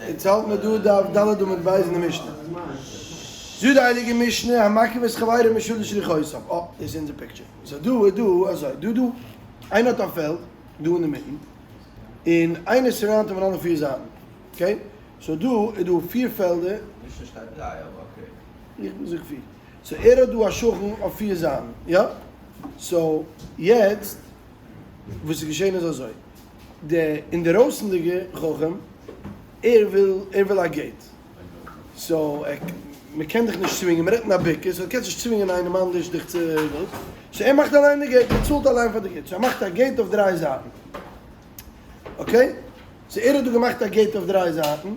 יעצט האלט מען דא דף ד' עמוד ב' אין די משנה. זאגט די הייליגע משנה המקיף את חברו משלש רוחות. אה, דאס איז אונזער picture. סאו דא איז דא אזוי, דא דא איינער האט א פעלד דא אינמיטן, און איינער surround אים פון אלע פיר זייטן. Okay? So דא איז דא פיר פעלדער. משנה שטייט דריי אבער okay. איך זאג פיר. So ער האט דא א שכן אויף פיר זייטן. יא? So יעצט וואס איז געשען איז אזוי. דער אינדערויסנדיגע חכם, ער וויל, ער וויל א gate. So ער, מען קען דיך נישט צווינגען, מען רעדט אין א בקעה, so קענסט נישט צווינגען איינעם אנדערש דיך צו דאס. So ער מאכט אליין די gate, ער צאלט אליין פאר די gate. So ער מאכט א gate אויף דריי זייטן. Okay? So ער האט דא געמאכט א gate אויף דריי זייטן.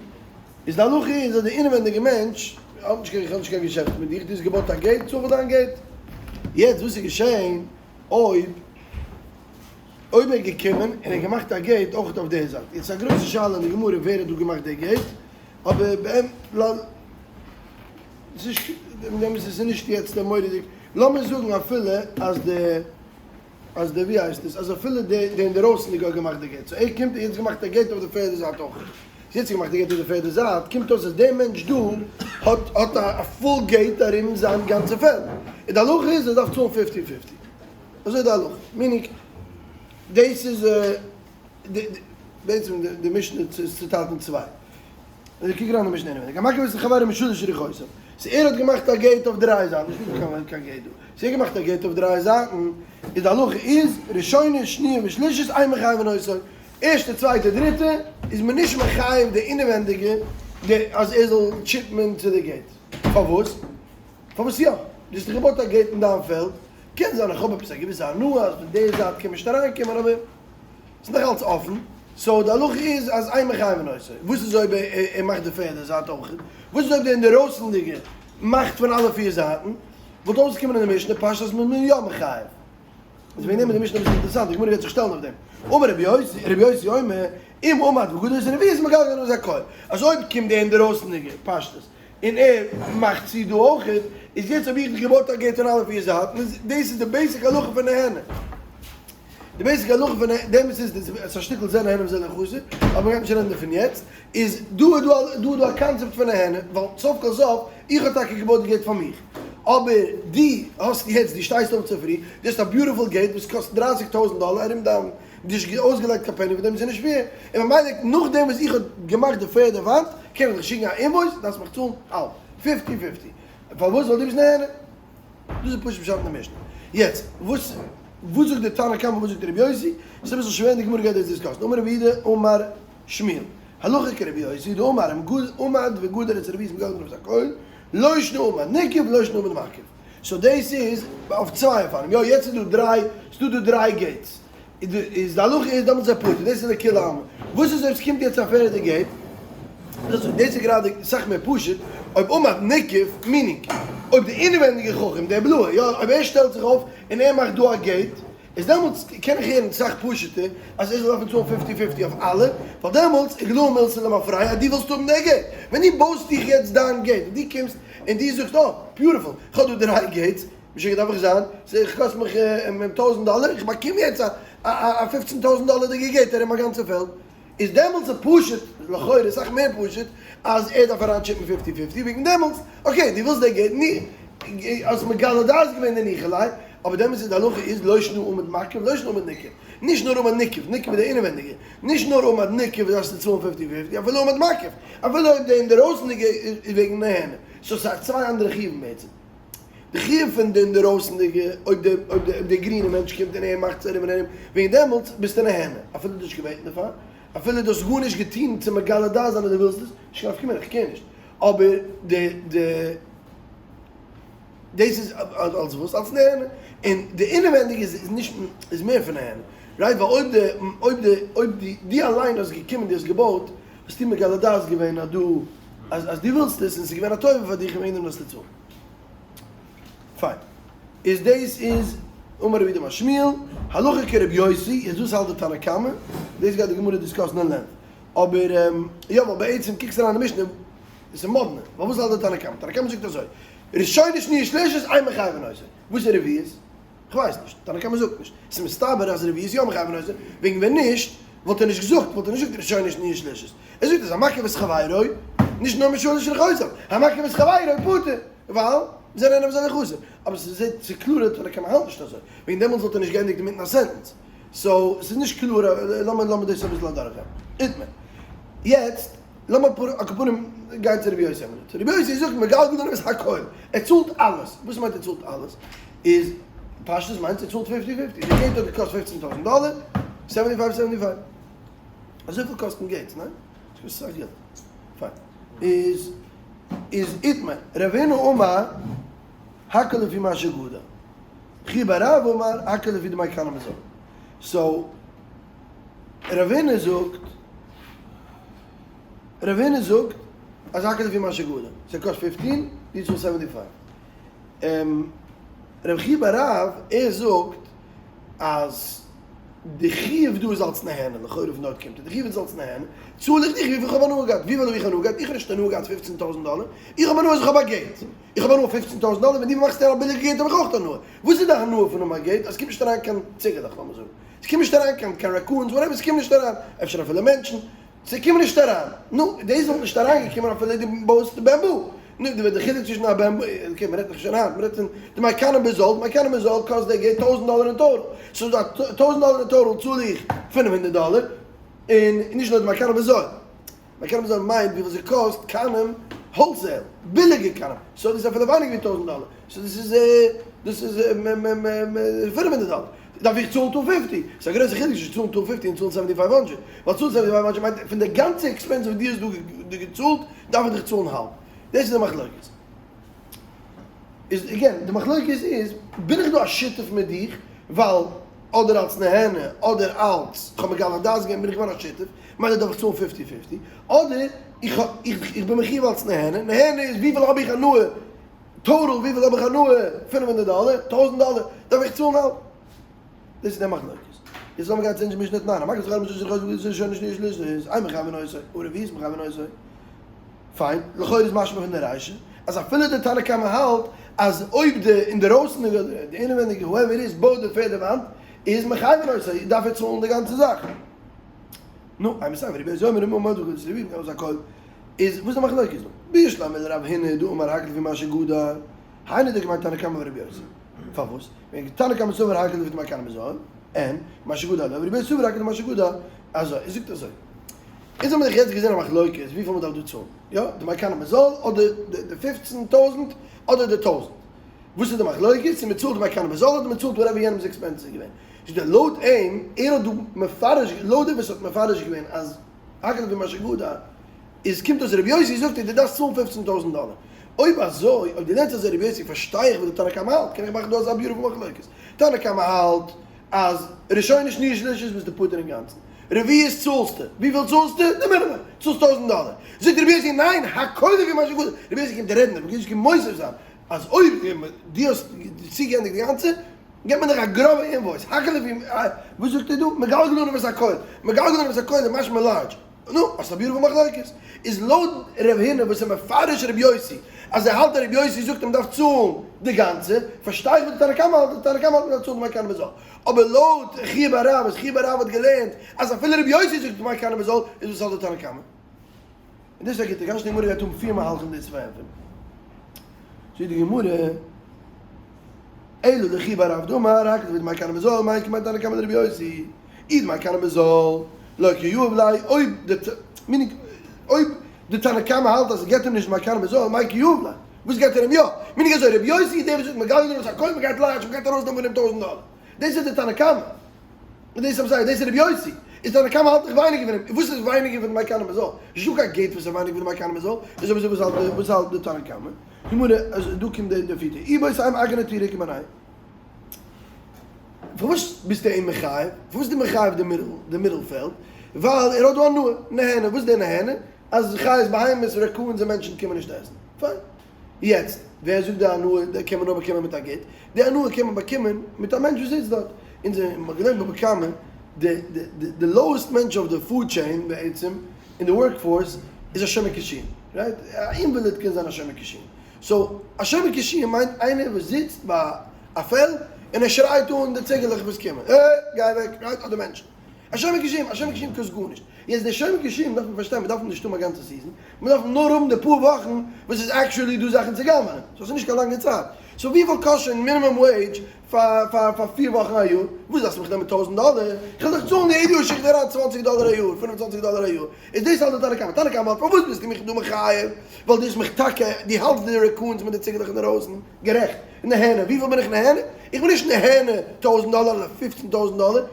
איז די הלכה איז אז די אינעווענדיגע מענטש האט נישט קיין, איך האב נישט קיין געשעפט מיט דיך, דו האסט געבויט א gate, צאל פאר דיין gate. יעצט וואס איז געשען אויב. אויב ער איז געקומען און ער האט געמאכט א gate אויך אויף די זייט, יעצט איז א גרויסע שאלה אין די גמרא ווער האט דא געמאכט די gate, אבער באמת איז נישט יעצט די מורא'דיג, לאמיר זאגן אפילו אז די אז די ווי הייסט עס אז אפילו די די אינדערויסענדיגע האט געמאכט די gate, so ער קומט און יעצט געמאכט א gate אויף די פערדע זייט אויך, יעצט געמאכט די gate אויף די פערדע זייט, קומט אויס אז די מענטש דא האט האט א full gate ארום זיין גאנצע פעלד, און די הלכה איז ער דארף צאלן fifty fifty. אזוי איז די הלכה, meaning דאס איז בעצם די משנה איז צוטיילט אין צוויי, קוק אריין די משנה אינעווייניג, המקיף את חברו משלש רוחותיו, so ער האט געמאכט א gate אויף דריי זייטן, נישט דא קיין gate דא, so ער האט געמאכט א gate אויף דריי זייטן, איז די הלכה איז, ראשונה שניה ושלישית אין מחייבין אותו, ערשטע צווייטע דריטע איז מען נישט מחייב די אינעווענדיגע אז ער זאל chip ן צו די gate, פארוואס? פארוואס יא? דו האסט דאך געבויט א gate אין דיין פעלד, קען זיין איך האב עפעס א געוויסע הנאה אז פון די זייט קען מען נישט אריינקומען אבער ס'איז נאך אלץ אפן, so די הלכה איז אז אין מחייבין אותו. וואס איז אויב ער מאכט די פערדע זייט אויך? וואס איז אויב דער אינדערויסנדיגער מאכט פון אלע פיר זייטן? וואלט אויסגעקומען אין די משנה פשט אז מען איז יא מחייב. איז וועגן דעם איז די משנה אביסל אינטערעסאנט, די גמרא גייט זיך שטעלן אויף דעם. אמר רבי יוסי, רבי יוסי אומר, אם עמד וגדר את הרביעית מגלגלין עליו את הכל. אז אויב קומט דער אינדערויסנדיגער פשטות און ער מאכט צו דא אויכעט, איז יעצט האב איך דיך געבויט א gate פון אלע פיר זייטן, איז דאס איז די basic הלכה פון נהנה. די basic הלכה פון דעם איז עס איז א שטיקל זה נהנה וזה לא חסר, אבער מ'גייט נישט רעדן דערפון יעצט, איז דא איז דא דא איז דא א קאנצעפט פון נהנה, ווייל סוף כל סוף, איך האב טאקע געבויט די gate פאר מיך, אבער דו האסט יעצט, דו שטייסט אויף צופרי, דו האסט א beautiful gate וואס קאסט דרייסיג טויזנט דאלער ארום דיין נישט אויסגעלייגט קיין penny פון דעם איז נישט fair, און ממילא נאכדעם וואס איך האב געמאכט די פערדע וואנט קען איך דיך שיקן א invoice דארפסט מיך צאלן האלב, fifty fifty, פארוואס ווייל דו ביסט נהנה, דאס איז פשוט פשט אין די משנה. יעצט וואס וואס זאגט די תנא קמא וואס זאגט רבי יוסי, ס'איז אביסל שווער אין די גמרא גייט דאס discuss ן, אמר רבי יהודה אמר שמואל, הלכה כרבי יוסי דאמר עמד וגדר את הרביעית מגלגלין עליו את הכל, לא שנא עמד ניקף ולא שנא עמוד מקיף. So דאס איז אויף צוויי אופנים, יא יעצט איז דא דריי, ס'דא דא דריי gates, איז די הלכה איז דעמאלטס איז ער פטור, דאס איז לכולי עלמא, וואס איז אויב ס'קומט יעצט א פערדע gate, דאס איז גראדע סאך מער פשוט, אויב עמד ניקף, meaning, אויב די אינעווענדיגע חכם, דער בלויע, יא, אויב ער שטעלט זיך אויף און ער מאכט דא א gate, איז דעמאלטס קען איך הערן סאך פשוט'ער אז ער זאל דארפן צאלן fifty fifty אויף אלע, ווייל דעמאלטס איגלאי מילתא למפרע אז דו ווילסט האבן די gate, ווען דו בויסט דיך יעצט דיין gate און דו קומסט און דו זאגסט אה, beautiful, איך האב דא דריי gates, משוגע דארף איך זיין, ס'קאסט מיך טויזנט דאלער, איך באקום יעצט א א פופצן טויזנט דאלערדיגע gate ארום א גאנצע פעלד, איז דעמאלטס איז פשוט, לכאורה סאך מער פשוט, אז ער דארף אריין chip ן fifty fifty, וועגן דעמאלטס, okay, דו ווילסט די gate, ני, האסט מגלה דעת געווען די ניחא ליה, אבער דעמאלטס איז די הלכה איז לא שנא עמוד מקיף לא שנא עמוד ניקף, נישט נאר עמוד ניקף, ניקף איז די אינעווענדיגע, נישט נאר עמוד ניקף דארפסטו צאלן fifty fifty, אפילו עמוד מקיף, אפילו אויב די אינדערויסענדיגע איז וועגן נהנה, so ס'איז צוויי אנדערע חיובים בעצם. די חיוב פון די אינדערויסענדיגע, אויב די אויב די אויב די גרינע מענטש קומט און ער מאכט עס ארום און ארום, וועגן דעמאלטס ביסטו נהנה, אפילו דו האסט נישט געבעטן דערפאר, אפילו דו האסט גארנישט געטון צו מגלה דעת זיין אז דו ווילסט עס, נישט קיין נפקא מינה, איך קער נישט. אבער די די דאס איז אלס וואס? אלס נהנה. און די אינעווענדיגע איז איז נישט איז מער פון נהנה. right? ווייל אויב די אויב די אויב די דו אליין האסט געקומען דו האסט געבויט, האסטו מגלה דעת געווען אז דו אז אז דו ווילסט עס און ס'איז געווען א טובה פאר דיך און וועגן דעם דארפסטו צאלן. פיין. איז דאס איז אמר רב יהודה אמר שמואל, הלכה כרבי יוסי, איז דאס האלט די תנא קמא, דאס גייט די גמרא discuss ן אין length. אבער יא ווייל בעצם קוקסט אריין אין די משנה, עס איז מאדנע, ווייל וואס האלט די תנא קמא? תנא קמא זאגט אזוי, ראשונה שניה שלישית אין מחייבין אותו, וואס איז רביעית? כ'ווייס נישט, תנא קמא זאגט נישט, עס איז מסתבר אז רביעית יא מחייבין אותו, וועגן ווען נישט. וואלט ער נישט געזאגט, וואלט ער נישט געזאגט ראשונה שניה שלישית. ער זאגט אז המקיף את חברו, נישט נאר משלש ריחותיו, המקיף את חברו פטור, ווייל זה נהנה וזה לא חסר. אבער ס'זעט ס'איז קלאר אז תנא קמא האלט נישט אזוי, וועגן דעמאלטס וואלט ער נישט געענדיגט אינמיטן א sentence. So ס'איז נישט קלאר, לאמיר לאמיר דאס אביסל אדורכגיין. איתמר. יעצט לאמיר על כל פנים גיין צו רבי יוסי א מינוט. רבי יוסי זאגט מגלגלין עליו את הכל, ער צאלט אלעס. וואס מיינט ער צאלט אלעס? איז פשטות מיינט ער צאלט fifty fifty. די gate האט געקאסט פופצן טויזנט דאלער, seventy five seventy five. אזויפיל קאסטן gates, ניין? ס'קאסט אסאך געלט. פיין. איז איז איתמר, רב הונא אמר הכל לפי מה שגדל. חייא בר רב אמר הכל לפי דמי קנים בזול. So רב הונא זאגט, רב הונא זאגט אז הכל לפי מה שגדל. ס'קאסט fifteen, דו צאלסט seventy five. רב חייא בר רב ער זאגט אז די חיוב דא איז אלס נהנה, לכאורה פון דארט קומט ער, די חיוב איז אלס נהנה, צאל איך דיך וויפיל איך האב הנאה געהאט, וויפיל האב איך הנאה געהאט, איך האב נישט הנאה געהאט פופצן טויזנט דאלער, איך האב הנאה אז איך האב א gate, איך האב הנאה פופצן טויזנט דאלער, ווען דו מאכסט א ביליגע gate האב איך אויך הנאה, וואס איז די הנאה פון האבן א gate, אז ס'קומט נישט אריין קיין ציגעלעך לאמיר זאגן, ס'קומט נישט אריין קיין קיין raccoons whatever, ס'קומט נישט אריין, אפשר אפילו מענטשן, ס'קומט נישט אריין, נו, דאס וואלט נישט אריינגעקומען אפילו דו בויסט bamboo, נו, די חילוק צווישן א bamboo, okay מ'רעדט דאך שוין היינט, מ'רעדט פון דמי קנים בזול, דמי קנים בזול קאסט די gate טויזנט דאלער אין total, so טויזנט דאלער אין total צאל איך פינף הונדערט דאלער, און נישט נאר דמי קנים בזול, דמי קנים בזול מיינט וויפיל ס'קאסט קנים wholesale, ביליגע קנים, so דאס איז אפילו ווייניגער ווי טויזנט דאלער, so דאס איז דאס איז פינף הונדערט דאלער, דארף איך צאלן two fifty, ס'איז א גרויסע חילוק צווישן צאלן two fifty און צאלן seventy five hundred, ווייל צאלן seventy five hundred מיינט פון די גאנצע expense וואס דו האסט דא געצאלט דארף איך דיך צאלן האלב, דאס איז די מחלוקת. איז again, די מחלוקת איז, בין איך דא א שותף מיט דיך, ווייל אדער אלס נהנה אדער אלס כ'האב מגלה דעת געווען בין איך געווארן א שותף, מילא דארף איך צאלן fifty fifty, אדער איך איך בין מחיוב אלס נהנה, נהנה איז וויפיל האב איך הנאה, total וויפיל האב איך הנאה, פינף הונדערט דאלער, טויזנט דאלער, דארף איך צאלן האלב. דאס איז די מחלוקת. יעצט לאמיר גיין צו אונזער משנה תנן, המקיף את חברו משלש ריחותיו ראשונה שניה שלישית, אין מחייבין אותו, ורביעית מחייבין אותו. פיין, לכאורה איז משמע פון די רישא אז אפילו די תנא קמא האלט אז אויב די אינדערויסענדיגע אדער די אינעווענדיגע whoever איז בויט די פערדע וואנט איז מחייבין אותו דארף ער צאלן די גאנצע זאך. נו, אימתי רבי יוסי אומר אם עמד וגדל רביעית מחייבין אותו הכל איז וואס איז די מחלוקת דא? בשלמא לרב הונא דאמר הכל לפי מה שגדל היינו דכמאן תנא קמא ורבי יוסי. פארוואס? וועגן תנא קמא סבר הכל לפי דמי קנים בזול, אין, מה שגדל, אבער רבי יוסי סבר הכל לפי מה שגדל, אזוי, ער זאגט אזוי. אונז האבן דאך יעצט געזען א מחלוקת וויפיל מען דארף דא צאלן, יא? דמי קנים בזול אדער די פופצן טויזנט אדער די טויזנט. וואס איז די מחלוקת? צו מען צאלט דמי קנים בזול אדער מען צאלט whatever יענעמ'ס expense איז געווען. איז דער לויט אים, ער האט דא מפרש, לויט דער וואס האט מפרש געווען אז הכל לפי מה שגדל, איז קומט אויס רבי יוסי זאגט דיר דו דארפסט צאלן פופצן טויזנט דאלער. אויב אזוי, אויב דו לערנסט אזוי רבי יוסי פארשטיי איך וואס די תנא קמא האלט, קען איך מאכן דא אזא beautiful מחלוקת. תנא קמא האלט אז ראשונה שניה שלישית ביסטו פטור אינגאנצן. רביעית צאלסטו. וויפיל צאלסטו? די מינימום. צאלסט טויזנט דאלער. זאגט רבי יוסי ניין, הכל לפי מה שגדל. רבי יוסי קומט רעדן, רבי יוסי קומט מוסיף זיין אז אויב דו האסט צוגעענדיגט די גאנצע, געבט מען דיך א גראבע invoice. הכל לפי, וואס זאגט ער דא? מגלגלין עליו את הכל. מגלגלין עליו את הכל איז משמע large. נו, האסט א beautiful מחלוקת. איז לויט ר' הונא וואס איז מפרש ר' יוסי אז ער האלט אז ר' יוסי זאגט אז מ'דארף צאלן די גאנצע, פארשטיי איך וואס די תנא קמא האלט, די תנא קמא האלט מ'דארף צאלן דמי קנים בזול. אבער לויט חייא בר רב וואס חייא בר רב האט געלערנט אז אפילו ר' יוסי זאגט דמי קנים בזול, איז וואס האלט די תנא קמא? און דאס איז א גוטע קשיא, די גמרא גייט האבן פיר מהלכים דאס צו פארענטפערן. זאגט די גמרא, אלא לחייא בר רב דאמר הכל לפי דמי קנים בזול, מאי כמאן תנא קמא דר' יוסי. אי דמי קנים בזול, לא קא יהיב ליה, אויב די meaning אויב די תנא קמא האלט אז עס געט אים נישט דמי קנים בזול, מאי קא יהיב ליה, וואס געט ער אים יא? meaning אזוי, רבי יוסי איז דער וואס זאגט מגלגלין עליו את הכל, מען גייט large, מען גייט ארויסנעמען פון אים טויזנט דאלער. דאס איז די תנא קמא. און דאס אויף זיי, דאס איז רבי יוסי. איז תנא קמא האלט דאך ווייניגער פון אים. וואס איז ווייניגער פון דמי קנים בזול? נישטא קיין gate וואס איז ווייניגער פון דמי קנים בזול. איז אויב אזוי וואס האלט וואס האלט די תנא קמא? גמרא, אז דא קומט די פיטא. איבעית אימא אגרא נטירי כמיניה. פארוואס ביסטו אים מחייב? פארוואס ביסטו מחייב די middle, די מיטל פעלד? ווייל ער האט דא הנאה, נהנה, וואס איז די נהנה? אז חיות בהמות raccoons און מענטשן קומען נישט עסן. פיין. יעצט, ווער זאגט די הנאה די קען מען נאר באקומען מיט א gate? די הנאה קען מען באקומען מיט א מענטש וואס זיצט דארט. אונז האבן געלערנט בבא קמא, די די די lowest מענטש אויף די food chain בעצם, אין די work force, איז א שומר קישואין. Right? א invalid קען זיין א שומר קישואין. So, א שומר קישואין מיינט איינער וואס זיצט ביי א פעלד און ער שרייט אן די ציגעלעך וואס קומען, אה! גיי אוועק, right? אדער מענטשן. א שומר קישואים, א שומר קישואים קאסט גארנישט. יעצט די שומר קישואים דארף מען פארשטיין, מען דארף אים נישט האבן א גאנצע season, מען דארף נאר האבן די פאר וואכן וואס איז actually דא זאכן צו גנב'נען, so ס'איז נישט קיין לאנגע צייט. so וויפיל קאסט שוין minimum wage פאר פאר פאר פיר וואכן א יאר? וואס דארפסטו מיך נעמען 1000 דאלער? איך וועל דיך צאלן יעדע יאר שיק דיר אריין 20 דאלער א יאר, 25 דאלער א יאר. איז דאס האלט די תנא קמא. תנא קמא האלט פארוואס ביסטו מיך דא מחייב? ווייל דו האסט מיך טאקע, דו האלטסט די raccoons מיט די ציגעלעך אינדערויסן. גערעכט. נהנה. וויפיל בין איך נהנה? איך בין נישט נהנה 1000 דאלער אדער 15,000 דאלער.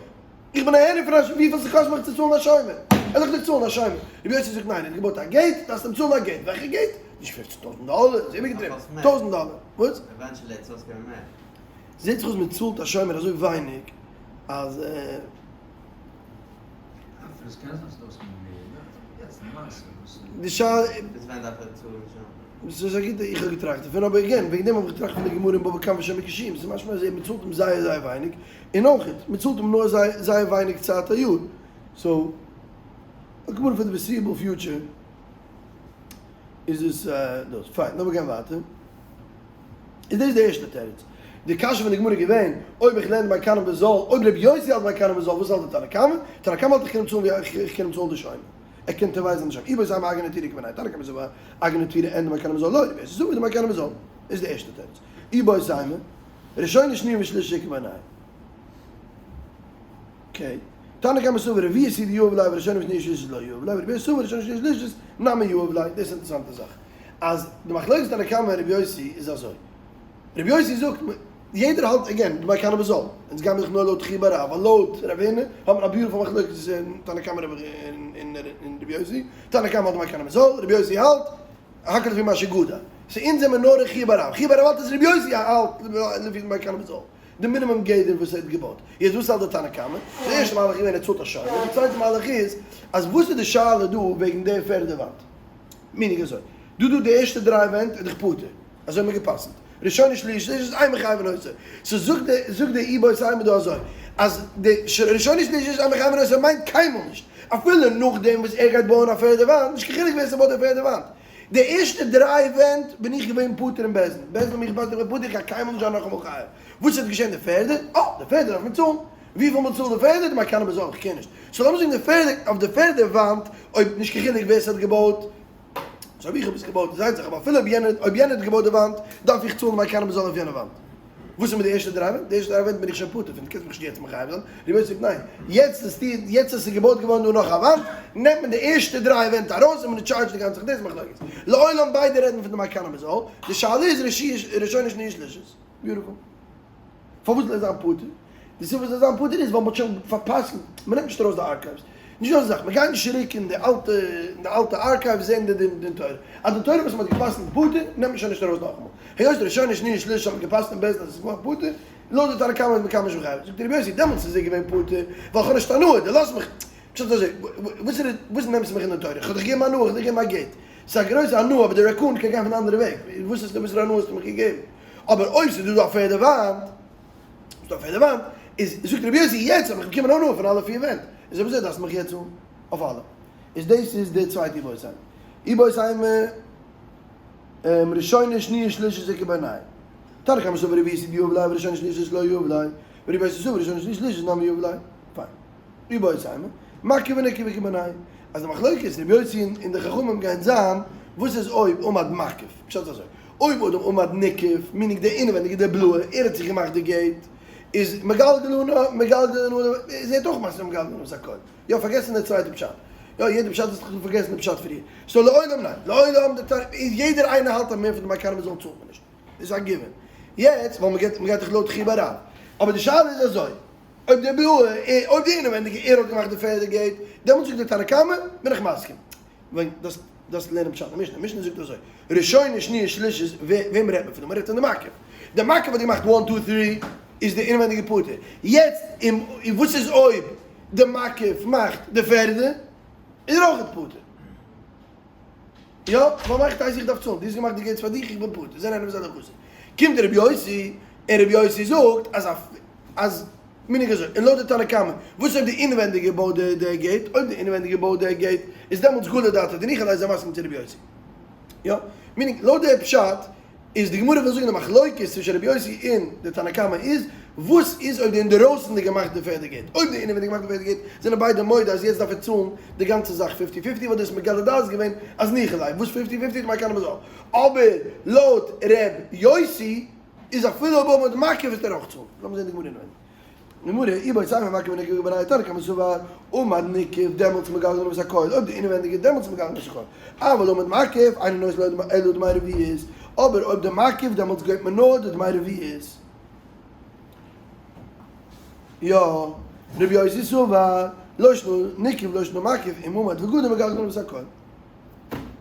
איך בין נהנה פון וויפיל ס'קאסט מיך צו צאלן א שומר. ער זאגט איך צאלן א שומר. רבי יוסי זאגט ניין, ער האט געבויט א gate, דארפסט אים צאלן א gate. וועלכע gate? נישט 15,000 דאלער, איז איבערגעטריבן. 1000 דאלער. וואס? Eventually האט עס אויסגעקומען מער. זעט זיך אויס מען צאלט א שומר אזוי ווייניג אז. אפילו עס קען זיין ס'איז אויסגעקומען מער, יעצט למעשה וואס איז. די שאלה. ביז ווען דארף ער צאלן שומר? דאס איז א גוטע, איך האב געטראכט דערפון, אבער again, וועגן דעם האב איך געטראכט פון די גמרא אין בבא קמא שומר קישואים, ס'איז משמע אז מען צאלט אים זייער זייער ווייניג, און אויך, מען צאלט אים נאר זייער זייער ווייניג צייט א יאר, so, א גמרא פאר די foreseeable future איז עס דאס. פיין, לאמיר גיין ווייטער. איז דאס די ערשטע תירוץ. די קשיא פון די גמרא איז געווען, אויב איך לערן דמי קנה בזול, אויב רבי יוסי האלט דמי קנה בזול, וואס האלט די תנא קמא? תנא קמא האלט איך קען אים צאלן ווי איך קען אים צאלן די שומר. ער קען תובע זיין די שומר. איבעיא אימא אגרא נטירי איכא בינייהו, תנא קמא סבר אגרא נטירי אין דמי קנה בזול לא, רבי יוסי סבר דמי קנה בזול. איז די ערשטע תירוץ. איבעית אימא, ראשונה שניה ושלישית איכא בינייהו. Okay. תנא קמא סבר רביעית היא דיהיב ליה וראשונה ושניה ושלישית לא יהיב ליה, רבי יוסי סבר ראשונה ושניה ושלישית נמי יהיב ליה. דאס איז אינטערעסאנטע זאך. אז די מחלוקת תנא קמא און רבי יוסי איז אזוי. רבי יוסי זאגט, יעדער האלט again, דמי קנה בזול. אונז גיימיר זיך נאר לויט חייא בר רב, ווייל לויט רב הונא האט מען א beautiful מחלוקת צווישן תנא קמא און רבי יוסי. תנא קמא האלט דמי קנה בזול, רבי יוסי האלט הכל לפי מה שגדל. so אונז זעמיר נאר חייא בר רב. חייא בר רב האלט אז רבי יוסי האלט לפי דמי קנה בזול. די מינימום גדר וואס ער האט געבויט. יעצט וואס האלט די תנא קמא? די ערשטע מהלך איז געווען ער צאלט א שומר, די צווייטע מהלך איז אז וואס איז די שאלה דא וועגן די פערדע וואנט? meaning אזוי, דא דא די ערשטע דריי ווענט איז דאך פטור, אזוי האט מען גע'פסק'נט, ראשונה שלישית איז אין מחייבין אותו, so זאגט די זאגט די איבעית אימא דא אזוי, אז די ראשונה שלישית איז אין מחייבין אותו מיינט קיינמאל נישט, אפילו נאכדעם וואס ער גייט בויען א פערדע וואנט, נישט קיין חילוק ווער ס'בויט די פערדע וואנט, די ערשטע דריי ווענט בין איך געווען פטור אין בית דין, בית דין האט מיך געפסק'נט איך בין פטור איך גיי קיינמאל נישט זיין נאכאמאל חייב, וואס האט געשען די פערדע? אה, די פערדע דארף מען צאלן, וויפיל מען צאלט די פערדע? דמי קנה בזול, איך קען נישט, so לאמיר זאגן די פערדע, אויף די פערדע וואנט, אויב נישט קיין חילוק ווער ס'האט געבויט, so אויב איך האב עס געבויט איז איין זאך, אבער אפילו אויב יענער, אויב יענער האט געבויט די וואנט, דארף איך צאלן דמי קנה בזול אויף יענע וואנט. וואס איז מיט די ערשטע דריי ווענט? די ערשטע דריי ווענט בין איך שוין פטור פון, דו קענסט מיך נישט יעצט מחייב זיין. רבי יוסי זאגט ניין, יעצט איז די, יעצט אז ס'איז געבויט געווארן דא נאך א וואנט, נעמט מען די ערשטע דריי ווענט ארויס און מען טשארדזשט די גאנצע זאך, דאס איז מחלוקת. לעולם ביידע רעדן פון דמי קנה בזול, די שאלה איז ראשונה שניה שלישית. Beautiful. פארוואס זאל ער זיין פטור? די סיבה פארוואס זאל זיין פטור איז ווייל מ'האט שוין פארפאסט, מ'נעמט נישט ארויס די archives. נישט דא אזא זאך, מ'גייט נישט צוריק אין די אלטע, אין די אלטע archives זען די דין תורה. אז די תורה וואס מ'האט געפסקנט פטור, נעמט מען שוין נישט ארויס נאכאמאל. היות ראשונה שניה שלישית האט מען געפסקנט אין בית דין אז עס איז געווארן פטור, לויט די תנא קמא איז מען קיינמאל נישט מחייב. זאגט רבי יוסי, דעמאלטס איז ער געווען פטור, ווייל איך האב נישט הנאה, דו לאזט מיך, פשט אזוי, וואס איז וואס נעמסטו מיך אין די תורה? איך האב דיך געגעבן הנאה, איך האב דיך געגעבן א gate. ס'איז א גרויסע הנאה, אבער די raccoon קען גיין פון די אנדערע וועג. וואס איז וואסערע הנאה האסטו מיך געגעבן? אבער אויב ס'איז דא דא א פערדע וואנט, איז דא א פערדע וואנט, איז זאגט רבי יוסי, יעצט האב איך באקומען הנאה פון אלע פיר ווענט, איז אויב אזוי דארפסטו מיך יעצט צאלן אויף אלע. איז דאס איז די צווייטע איבעית אימא. איבעית אימא ראשונה שניה שלישית איכא בינייהו. תנא קמא סבר רביעית הוא דיהיב ליה וראשונה שניה שלישית לא יהיב ליה, ורבי יוסי סבר ראשונה שניה שלישית נמי יהיב ליה. פיין. איבעית אימא, מקיף וניקף איכא בינייהו. אז די מחלוקת רבי יוסי און די חכמים גייען זיין, וואס איז אויב עמד מקיף? פשט איז אזוי, אויב אדם עמד ניקף, meaning דער אינעווענדיגער דער בלויער, ער האט זיך געמאכט די gate, איז מגלגל אן, מגלגל אן, איז ער האט אויך מסכים מגלגל אן הכל. יא, פארגעסן די צווייטע פשט. יא, יעדע פשט האסטו פארגעסן די פשט פריער. so לעולם ניין, לעולם די תנא, איז יעדער איינער האלט אז מער פון דמי קנה בזול צאלט מען נישט. דאס איז א given. יעצט, ווייל מ'גייט, מ'גייט דאך לויט חייא בר רב. אבער די שאלה איז אזוי, אויב דער בלויער, אויב די אינעווענדיגע, ער האט געמאכט די פערדע gate, דעמאלטס זאגט דער תנא קמא, בין איך מסכים. ווען דאס דאס לערנען פשט אין משנה, משנה זאגט אזוי, ראשונה שניה שלישית, וועם רעדט מען פון דא? מען רעדט פון די מקיף. די מקיף האט געמאכט one two three, איז די אינווענדיגע פטור. יעצט, און וואס איז אויב די מקיף מאכט די פערדע, איז ער אויך פטור. יא, ווייל מאכט הייסט איך דארף צאלן, דו האסט געמאכט די gates פאר דיך, איך בין פטור, זה נהנה וזה לא חסר. קומט דער רבי יוסי, און רבי יוסי זאגט אז אז meaning אזוי, און לויט די תנא קמא, וואס אויב די אינווענדיגע בויט די gate, אויב די אינווענדיגע בויט די gate, איז דעמאלטס גלי דעתיה דניחא ליה איז ער מסכים צו רבי יוסי. יא, meaning לויט די פשט איז די גמרא וויל זאגן די מחלוקת צווישן רבי יוסי און די תנא קמא איז. וואס איז אויב די אינדערויסענדיגע מאכט די פערדע gate? אויב די אינעווייניגע מאכט די פערדע gate זענען ביידע מודה אז יעצט דארף ער צאלן די גאנצע זאך fifty fifty ווייל דאס איז מגלה דעת געווען אז ניחא ליה וואס fifty fifty דמי כרמל זאל אבער לויט ר' יוסי איז אפילו אויב עמד מקיף וועט ער אויך צאלן. לאמיר זען די גמרא אינעווייניג. גמרא, איבעית אימא מקיף וניקף בינייהו תנא קמא סבר עמד ניקף דעמאלטס מגלגלין את הכל אויב די אינעווענדיגע דעמאלטס מגלגלין את הכל אבל עמד מקיף אינו נותן אלא דמי רביעית אבער אויב די מקיף דעמאלטס געבט מען נאר די דמי רביעית. יא, רבי יוסי סבר, לא שנא ניקף לא שנא מקיף אם עמד וגדר מגלגלין את הכל.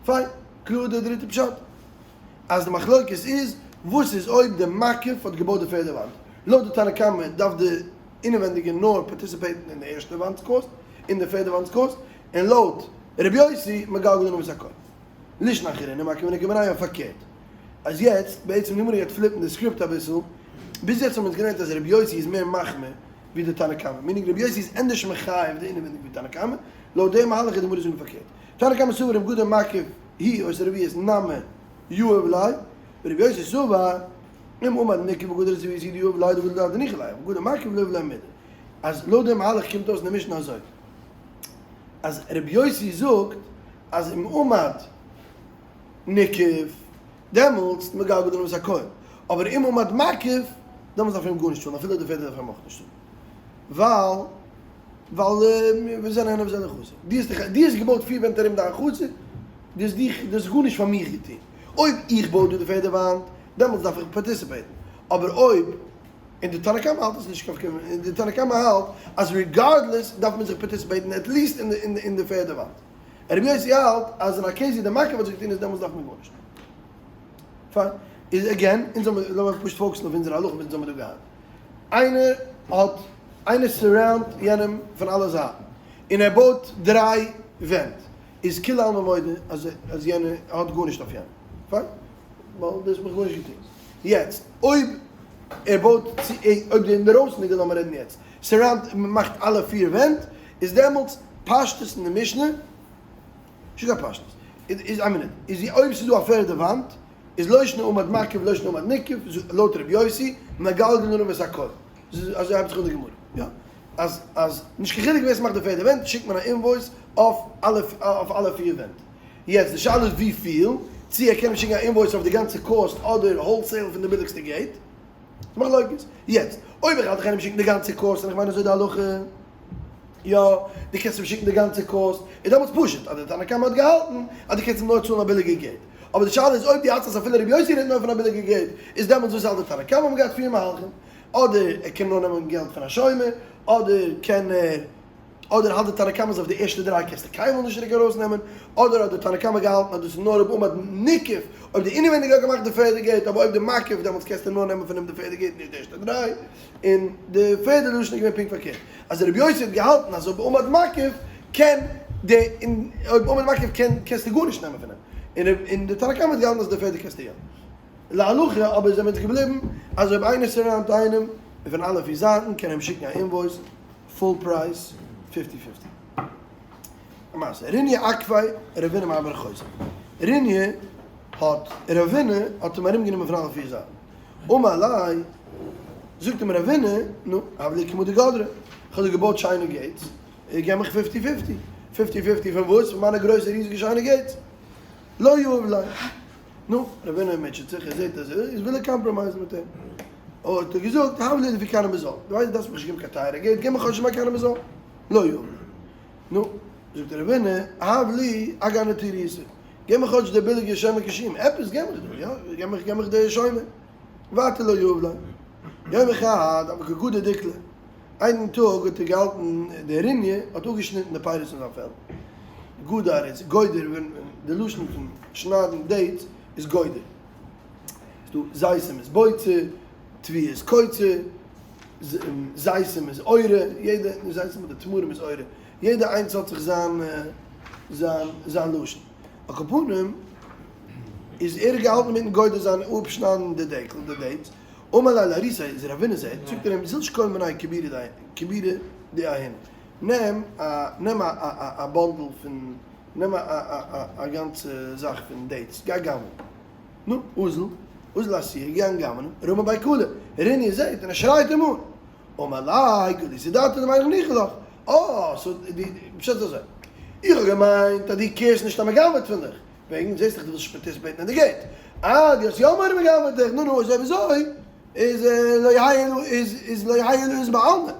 פיין, קלאר די דריטע פשט. אז די מחלוקת איז וואס איז אויב די מקיף האט געבויט די פערדע וואנט. לויט די תנא קמא דארף די אינעווענדיגע נאר participate ן אין די ערשטע וואנט'ס cost און די פערדע וואנט'ס cost, און לויט רבי יוסי מגלגלין את הכל. לישנא אחרינא מקיף וניקף בינייהו פארקערט. אז יעצט, בעצם די גמרא גייט flip ן די script אביסל, ביז יעצט האבן אונז געלערנט אז רבי יוסי איז מער מחמיר ווי די תנא קמא, meaning רבי יוסי איז ענדערש מחייב די אינעווענדיג ווי תנא קמא, לויט די מהלך איז די גמרא זאגן פארקערט. תנא קמא סבר אם גדר מקיף הוא עושה רביעית נמי יהיב ליה, ורבי יוסי סבר אם עמד ניקף וגדר רביעית הוא דיהיב ליה דגדר דניחא ליה, וגדר מקיף לא יהיב ליה מידי. אז לויט די מהלך קומט אויס אין די משנה אזוי, אז רבי יוסי זאגט אז אם עמד ניקף, דעמאלטס מגלגלין את הכל, אבער אם עמד מקיף, דעמאלטס דארף ער אים גארנישט צאלן, אפילו די פערדע דארף ער אים אויך נישט צאלן, ווייל ווייל וזה נהנה וזה לא חסר, דו האסט דיך דו האסט געבויט פיר ווענט ארום דיין חצר, דו האסט דיך דו האסט גארנישט פאר מיך געטון, אויב איך בוי דא די פערדע וואנט, דעמאלטס דארף איך participate ן, אבער אויב, און די תנא קמא האלט עס נישט קיין, און די תנא קמא האלט אז regardless דארף מען זיך participate ן at least אין די פערדע וואנט. רבי יוסי האלט אז אין א case ווי די מקיף האט זיך געטון איז דעמאלטס דארף מען גארנישט. פיין. איז again, אונז האבן, לאמיר פשוט focus ן אויף אונזערע הלכה וואס אונז האבן דא געהאט. איינער האט, איינער surround יענעם פון אלע זייטן, און ער בויט דריי ווענט, איז כולי עלמא מודה אז אז יענער האט גארנישט אויף יענעם. פיין. ווייל דאס האט מיך גארנישט געטון. יעצט, אויב ער בויט צו, אויב די אינדערויסנדיגע, לאמיר רעדן יעצט, surround, מאכט אלע פיר ווענט, איז דעמאלטס פשטות אין די משנה, נישט קיין פשטות, איז איין מינוט, איז ווי אויב ס'איז דא א פערדע וואנט, איז לא שנא עמד מקיף לא שנא עמד ניקף, לויט ר' יוסי, מגלגלין עליו את הכל. אזוי הייבט זיך אן די גמרא, יא? אז אז נישט קיין חילוק ווער ס'מאכט די פערדע ווענט, שיקט מען א invoice אויף אלע אויף אלע פיר ווענט. יעצט די שאלה איז וויפיל, צו ער קען אים שיקן א invoice אויף די גאנצע cost אדער wholesale פון די ביליגסטע gate. מחלוקת. יעצט, אויב איך האלט איך קען אים שיקן די גאנצע cost און איך מיין אזוי די הלכה, יא, דו קענסט אים שיקן די גאנצע cost, איז דעמאלטס פשוט אז דער תנא קמא האט געהאלטן אז דו קענסט אים נאר צאלן א ביליגע gate. אבער די שאלה איז אויב דו האלטסט אז אפילו רבי יוסי רעדט נאר פון א ביליגע gate, איז דעמאלטס וואס האלט דער תנא קמא? האבן געהאט פיר מהלכים, אדער ער קען נאר נעמען געלט פון א שומר, אדער קען ער. אדער האלט די תנא קמא אז אויף די ערשטע דריי קענסטו קיינמאל נישט צוריק ארויסנעמען, אדער האט די תנא קמא געהאלטן אז דאס איז נאר אויב עמד ניקף, אויב די אינעווייניגע האט געמאכט די פערדע gate, אבער אויב די מקיף דעמאלטס קענסטו נאר נעמען פון אים די פערדע gate נישט די ערשטע דריי, און די פערדע לשון איז געווען פונקט פארקערט, אז רבי יוסי האט געהאלטן אז אויב עמד מקיף קען די אויב עמד מקיף קען קענסטו גארנישט נעמען פון אים, און די תנא קמא האט געהאלטן אז די פערדע קענסטו יא. להלכה אבער זעמיר אונז געבליבן אז אויב איינער surround ט איינעם פון אלע פיר זייטן קען ער אים שיקן א invoice full price fifty fifty. א מעשה, ריניא אקפיה רבינא מארבע רחותיה. ריניא האט רבינא האט אים ארום גענומען פון אלע פיר זייטן. אמר ליה, זאגט אים רבינא, נו, הב לי כמה דגדרי, איך האב דיר געבויט שיינע gates, געב מיך fifty fifty. fifty fifty פון וואס? פון מיינע גרויסע ריזיגע שיינע gates. לא יהב ליה. נו, רבינא מוטשעט זיך, ער זעט אז ער איז וויל ער compromise ן מיט אים. האט ער געזאגט, הב לי לפי קרני בזול, דו ווייסט דו דארפסט מיך נישט געבן קיין טייערע געלט, געב מיך כאטש מיין קרני בזול. לא יהב ליה. נו, זאגט רבינא, הב לי אגרנא טיריתא, געב מיך כאטש די ביליגע שומר קישואים, עפעס געב מיך דא, יא, געב מיך, געב מיך די שומר. ווייטער לא יהב ליה. יומא חד, הוה קא גדור דיקלא. איין טאג האט ער געהאלטן די ריניא האט אפגעשניטן די פירות פון זיין פעלד, גדר איז גודר ווען די לשון פון שניידן dates איז גודר, ס'דא זיתים איז בוצר, תבואה איז קוצר, זיתים איז עורה, יעדע זיתים אדער תמרים איז עורה, יעדע איינס האט זיך זיין זיין זיין לשון, על כל פנים איז ער געהאלטן מיטן גודר זיין אפשניידן די דקל די dates, אמר ליה לאריתיה איז רבינא זעט, זאגט ער אים זיל שקול מיניה כבירא דאיהני, נעם א נעם א א א bundle פון נעם א א א א גאנצע זאך פון dates, גיי גנב'ן. נו, אזל. אזל לאתויי געגאנגען גנב'נען, רמי ביה קלא, ריני זעהט און ער שרייט אים אן, אמר ליה גלית דעתא דמינח ניחא לך, אה, so די פשט איז אזוי, איך האב געמיינט אז דו קעירסט נישט אז מען גנב'עט פון דיך, וועגן זעהסט דאך דו ווילסט נישט פארטיסיפעיטן אין די gate, אה דו האסט יא מורא מען גנב'עט דיך, נו נו אזוי וויאזוי איז לא יהא אלא איז איז לא יהא אלא עז בעלמא,